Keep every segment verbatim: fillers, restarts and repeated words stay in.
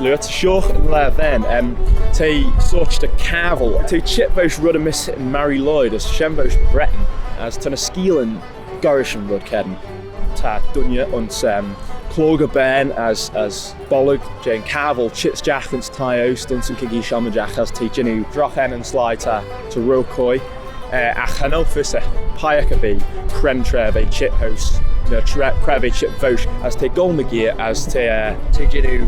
Lurg, ta shoh yn laa vane, em, t'eh sorçh dy cavil. T'eh çheet voish red y mysh Mary Lloyd, as shen voish Bretin, as ta ny skeealyn goll rish yn red cheddin. Ta dooinney ayns, em, cloghey bane as, as bolg jeh'n cavil çheet stiagh ayns thie-oast ayns yn Kirghiz ommidjagh, as t'eh jannoo drogh ennym sleih ta, ta Rokoi. Eh, agh cha nel fys eh, peiagh erbee, cre'n traa v'eh çheet heose, ny traa, cre v'eh çheet voish, as t'eh goll mygeayrt, as t'eh, eh, t'eh jannoo,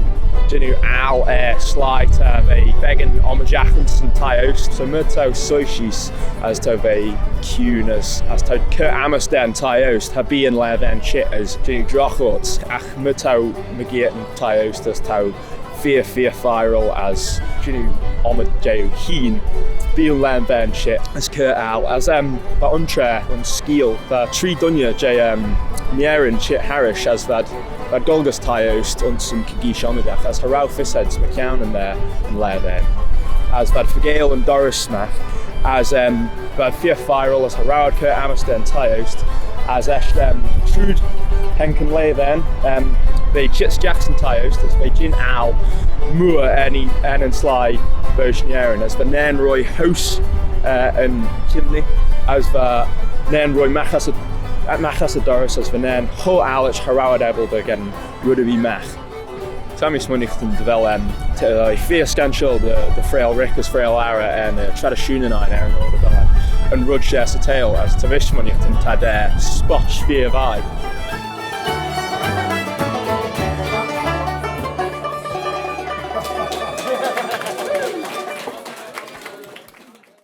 jannoo aggle, eh, sleih ta, v'eh beggan ommidjagh ayns yn thie-oast. So my t'ou soisheese, as t'ou ve kiune as, as t'ou cur ammys da'n thie-oast, cha bee yn laa vane çheet as jannoo drogh ort, agh my t'ou mygeayrt yn thie-oast, as t'ou feer, feer feiyral as jannoo ommidjagh hene. Bee yn laa vane çheet as cur aggle. As, em, va un traa, un skeeal, va tree dooinney jeh, em, Nerin çheet harrish as v'ad, v'ad goll gys thie-oast ayns yn Kirghiz ommidjagh, as cha row fys ayd's mychione yn, eh, yn laa vane. As v'ad faagail yn dorrys magh, as, em, v'ad feer feiyral as cha row ad cur ammys da'n thie-oast, as eisht, em, trooid haink yn laa vane, em, v'eh çheet stiagh 'syn thie-oast, as v'eh jeant aggle mooar ennym, ennym sleih voish Nerin, as va Nerin roie heose, eh, yn chimney, as va Nerin roie magh ass y, magh ass y dorrys, as va Nerin cho agglish cha row ad abyl dy gheddyn red erbee magh. Ta mee smooinaghtyn dy vel, em, t-, eh, feer scanshoil dy, dy freayll rick as freayll arrey er ny, eh, tradishoonyn ain er yn oyr dy vel, em, yn red share 'sy theihll, as ta mee smooinaghtyn t'ad, eh, spotch feer vie.